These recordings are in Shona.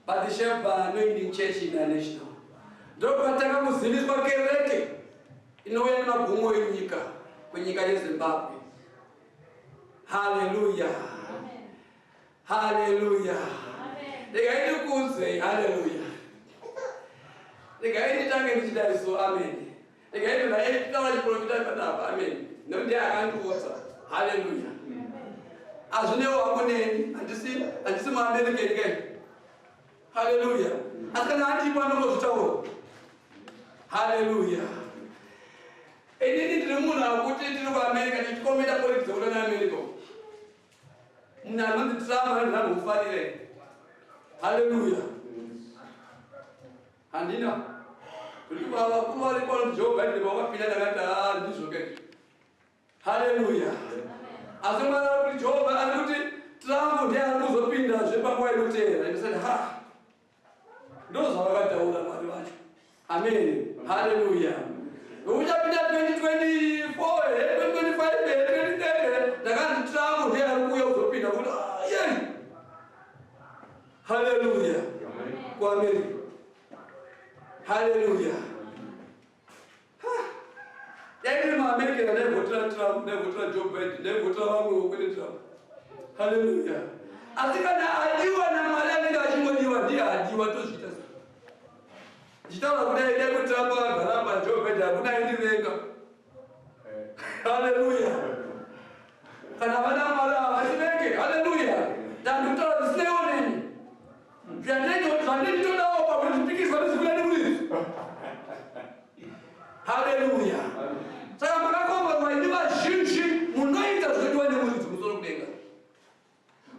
Bathsheba Anointing Church International. Ndopatanga kuziviswa kereke inouya nemagumo enyika kunyika yeZimbabwe. Haleluya, haleluya. Regai ndikuudzei, haleluya. Regai nditange ndichidai so, amen. Regai nditaura chiprofita panapa, amen. Nekuti ndiye akandiudza. Haleluya. Hazvinewo hako neni, handisi muAmerican kai. Haleluya. Asi kana andipa ndongozvitaura. Haleluya. Inini ndiri munhu akuti ndiri kuAmerica ndichikomenda politics dzekuda neAmerica. Munhu anonzi Trump anonzi andomufarire. Haleluya. Handina. Kuti vakuru varipo vanoti Joe Biden vakapinda ndakati haa ndizvo ke. Haleluya. Asi Mwari ari kuti Joe ari kuti Trump ndiye ari kuzopindazve panguva inoteera. And I said, ha. Ndozvavakataura Mwari vacho. Amen. Haleluya. Uchapinda 2024 here, 2025 here, 2030 here. Ndakanzi Trump ndiye ari kuuya kuzopinda kuti ah, yei. Haleluya. KuAmerica. Haleluya. Dai ndiri muAmerica ndaivhotera Trump, ndaivhotera Joe Biden, ndaivhotera vamwe kwete Trump. Haleluya. Asi kana adiwa naMwari anenge achingodiwa ndiye adiwa tozviita sei? Ndichitaura kudai dai kuti Trump akagara apa Joe Biden hakuna aindivenga. Haleluya. Kana vana Mwari havandivenge. Haleluya. Ndandikutaura zvisineiwo neni. Zvandinotodawo pakuti zvipikiswa nezvikuda nemuridzi. Haleluya. Saka makakomborwa imi vazhinji munoita zvinodiwa nemuridzi kumusoro kudenga.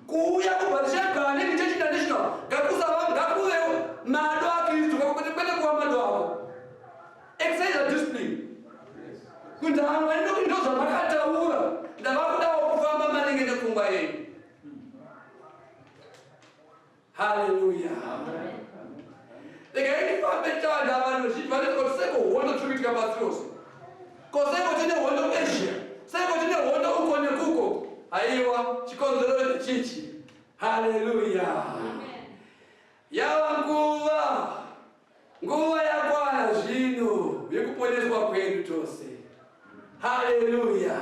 Kuuya kuBhatishebha neChurch International ngakusava ngakuve mado aKristu kwete kwete kuva mado ako. Exercise discipline. Kuti hamwe ndokuti ndozvamakataura ndava kudawo kufamba maringe nepfungwa yenyu. Haleluya. Regai ndifambe chanda vanhu vazhinji vanoti ko seko hondo tiri kuitika pasi rose. Ko seko tine hondo kuAsia. Seko tine hondo uko nekuko. Haiwa, chikonzero ndechichi. Haleluya. Yava nguva. Nguva yakwana zvino yekuponeswa kwedu tose. Haleluya.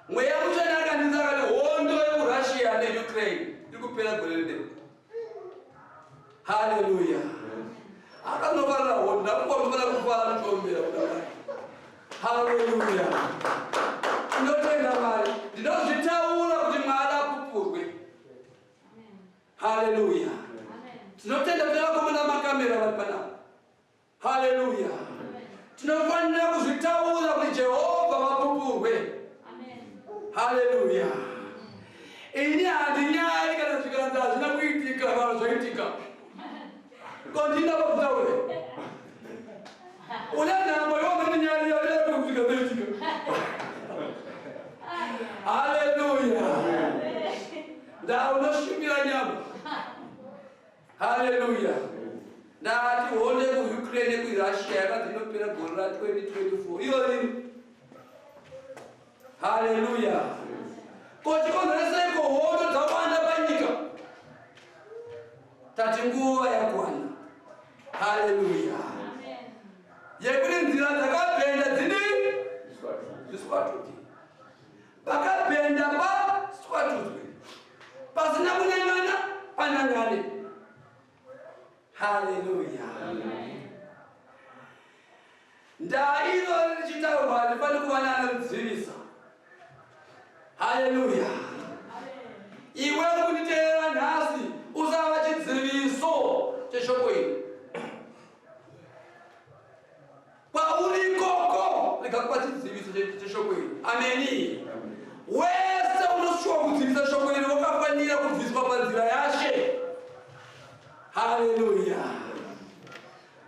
Mweya Mutsvene akandinza akati hondo yekuRussia neUkraine iri kupera gore rineri. Haleluya. Akanofarira hondo, ndakungomufanira kufara muchiombera kuna Mwari. Haleluya. Ndinotenda Mwari. Ndinozvitaura kuti Mwari apupurwe. Haleluya. Tinotenda kuti vakomana makamera vari panapa. Haleluya. Tinofanira kuzvitaura kuti Jehovha vapupurwe. Haleluya. Ini handinyari kana zvikanzi hazvina kuitika kana zvaitika. Ko ndina kuzvitaure. Une nhamo iwe unondinyarira kusvika zvaitika. Haleluya. Nda unoshumira nyama. Haleluya. Ndati hondo yekuUkraine nekuRussia yakanzi inopera gore ra 2024. Iyo rini? Haleluya. Ko chikonzereseiko hondo dzawanda panyika? Tati nguva yakwana. Haleluya. Yekuti nzira dzakabhenda dzidii? Dziswatuke. Pakabhenda paswatudzwe. Pasina kunangana panangane. Haleluya. Ndaa iro richitaurwa harifaniri kuva neanodzivisa. Haleluya. Iwe uri kunditeerera nhasi usava chidziviso cheshoko iri. Kwauri ikoko rega kuva chidziviso cheshoko iri. Ameni. Wese unoshuwa kudzivisa shoko iri wakafanira kubviswa panzira yaShe. Haleluya.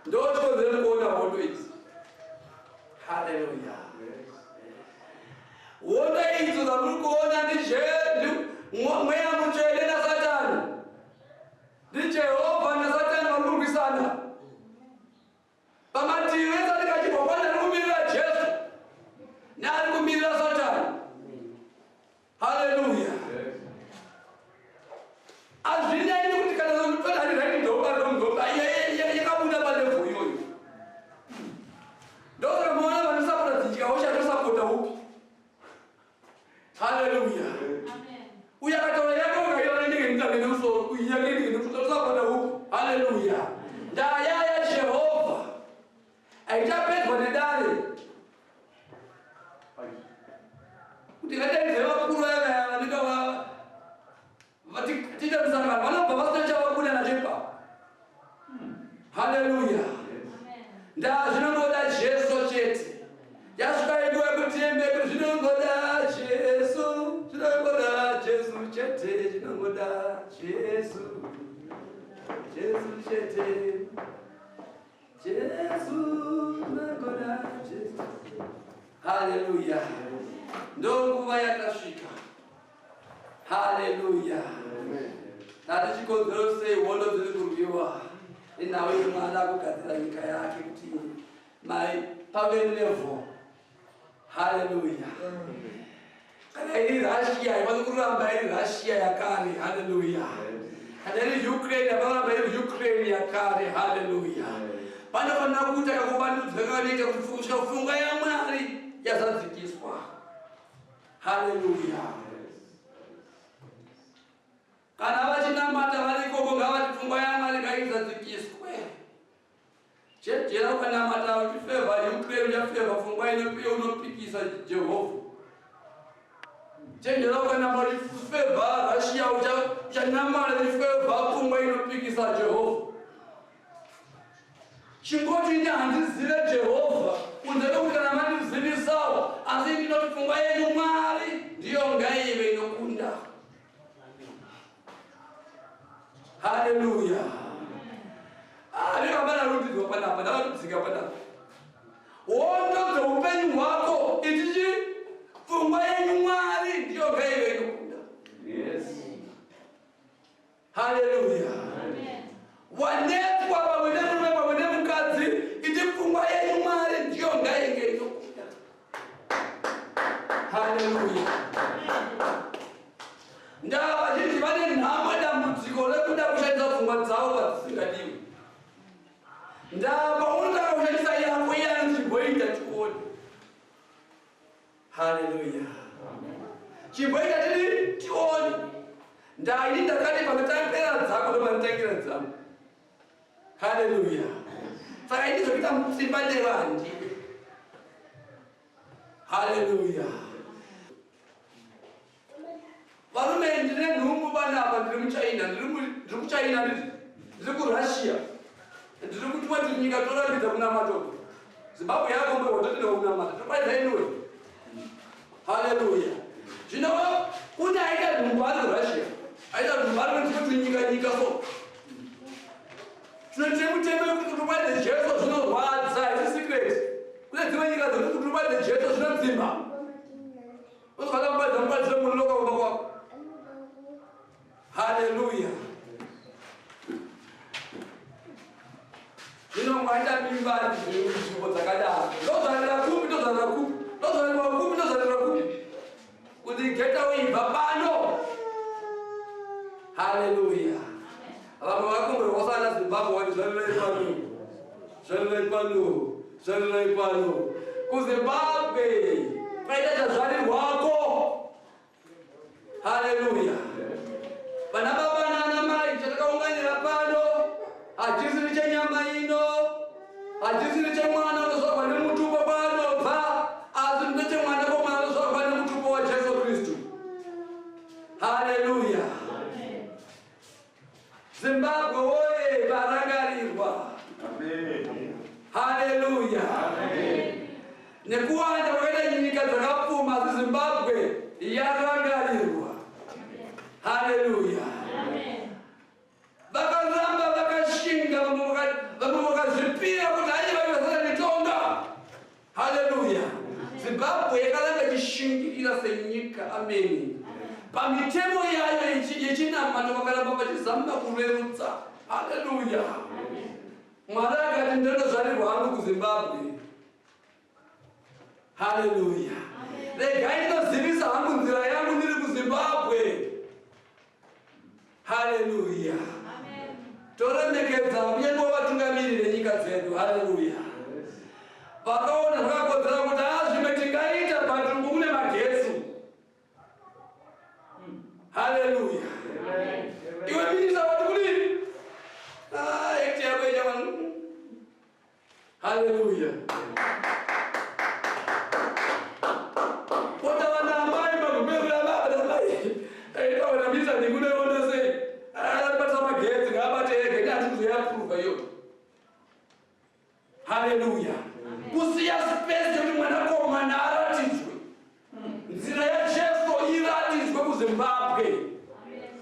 Ndochikonzero kuona hondo idzi. Haleluya. Hondo idzo dzamuri kuona ndimweya mutsvene naSatani. NdiJehovha naSatani vari kurwisana. Pamativi ese anenge achibva pane ari kumirira Jesu neari kumirira Satani. Haleluya. Ndaa zvinongoda Jesu chete. Yasvika inguva yekuti tiembe kuti zvinongoda Jesu, zvinongoda Jesu chete, zvinongoda Jesu. Jesu chete. Jesu, zvinongoda Jesu. Haleluya. Ndonguva yatasvika. Haleluya. Tati chikonzero sei hondo dziri kurwiwa inhau yemwana kugadzira nyika yake kuti mai pave level. Haleluya. Kana iri Russia haifani kuramba iri Russia yakare. Haleluya. Kana iri Ukraine haifaniramba iri Ukraine yakare. Haleluya. Panofanira kuita kakuvandudzwa kakanoita kuti kusvika pfungwa yaMwari yazadzikiswa. Haleluya. Kana vachinamata vari ikoko ngavati pfungwa yaMwari ngaizadzikiswe. Chenjera ukanamata uchifevha Ukraine uchafevha pfungwa inopiwa unopikisa Jehovha. Chenjera ukanamata uchifevha Russia uchanamata uchifevha pfungwa inopikisa Jehovha. Chingoti ini handizive Jehovha kunze kwekuti kana mandizivisawo, asi ndinoti pfungwa yenyu Mwari ndiyo ngaive inokunda. Haleluya. Ah, ndikabana rudzidzwa panapa, ndakatudzika panapa. Hondo dzeupenyu hwako itichi pfungwa yenyu Mwari ndiyo ngaive inokunda. Yes. Haleluya. Wanetswa pamwe nemurume pamwe nemukadzi, iti pfungwa yenyu Mwari ndiyo ngainge inokunda. Haleluya. Ndaa vazhinji vane nhamo dambudziko rekuda kushandisa pfungwa dzavo padzisingadiwi. Ndaa paunotanga kushandisa yako iye anoti chimboita tione. Haleluya. Chimboita tiri tione. Ndaini ndakati panotangera dzako ndopanotangira dzangu. Haleluya. Saka ini zvekuita mutsimba ndeva handidi. Haleluya. Varume ndine nhumbu panapa ndiri muchina ndiri kuchina ndiri kuRussia ndiri kutumwa tinyika torambidza kunamata uku. Zimbabwe yakomberwa totendewa kunamata toparidza inuwe. Haleluya. Zvino kune aita nhumbu ari kuRussia aita nhumbu ari kuti nyika nyika so tinoite mutemo wekuti kuti uparidze Jesu zvinorwadza isi secret. Kune dzimwe nyika dzekuti kuti uparidze Jesu zvinodzimba. Unokwanisa kuparidza muparidzi wemunonoka kumba kwako. Haleluya. Zvino mwaita mimba nzvimbo dzakadaro. Ndozvarira kupi, ndozvarira kupi, ndozvarirwa kupi, ndozvarira kupi. Kuti get away ibva pano. Haleluya. Vamwe vakomberwa sana Zimbabwe wati zvarirai pano. Zvarirai pano. Zvarirai pano. KuZimbabwe kwaita chazvarirwako. Haleluya. Vana baba nana mai chatakaunganira pano hachisiri chenyama ino, hachisiri chemwana unozvarwa nemutupo kwaanobva, asi ndechemwana komwana unozvarwa nemutupo waJesu Kristu. Haleluya. Zimbabwe woye varangarirwa. Haleluya. Nekuwanda kwakaita nyika dzakapfuma asi Zimbabwe yarangarirwa. Haleluya. Vakaramba vakashinga, vamwe vakazvipira kuti haiva vasazanditonga. Haleluya. Zimbabwe yakaramba ichishingirira senyika. Ameni. Pamitemo yayo yechinamato vakaramba vachizama kurerutsa. Haleluya. Mwari akati ndinozvarirwa hangu kuZimbabwe. Haleluya. Regai ndinozivisa hangu nzira yangu ndiri kuZimbabwe. Haleluya. Toremekedza kunyange vatungamiri venyika dzedu. Haleluya. Vakaona zvakakodzera kuti zvimwe tingaita but kune magetsi. Haleluya. Iwe minista wati kudini? Act yako ichava. Haleluya. Kota vana amai magumberera baba namai. Aita vana minista ndikunoiona sei? Aribata magetsi ngaabate ega ini hatikuzoyaprova iyo. Haleluya. Kusiya space yekuti mwanakomana aratidzwe. Nzira yaJesu iratidzwe kuZimbabwe.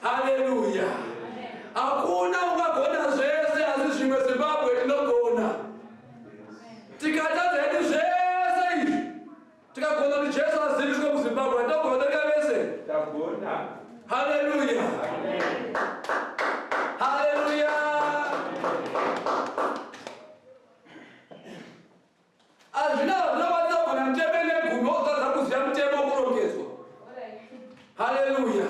Haleluya. Hakuna ungagona zvese, asi zvimwe Zimbabwe tinogona. Tikatadza hedu zvese izvi, tikagona kuti Jesu aziviswe muZimbabwe, hatogona vese. Tagona. Haleluya, haleluya. Hazvina zvinokwanisa kugona mutemo negumi, wozotadza kuziva mutemo wokurongedzwa. Haleluya.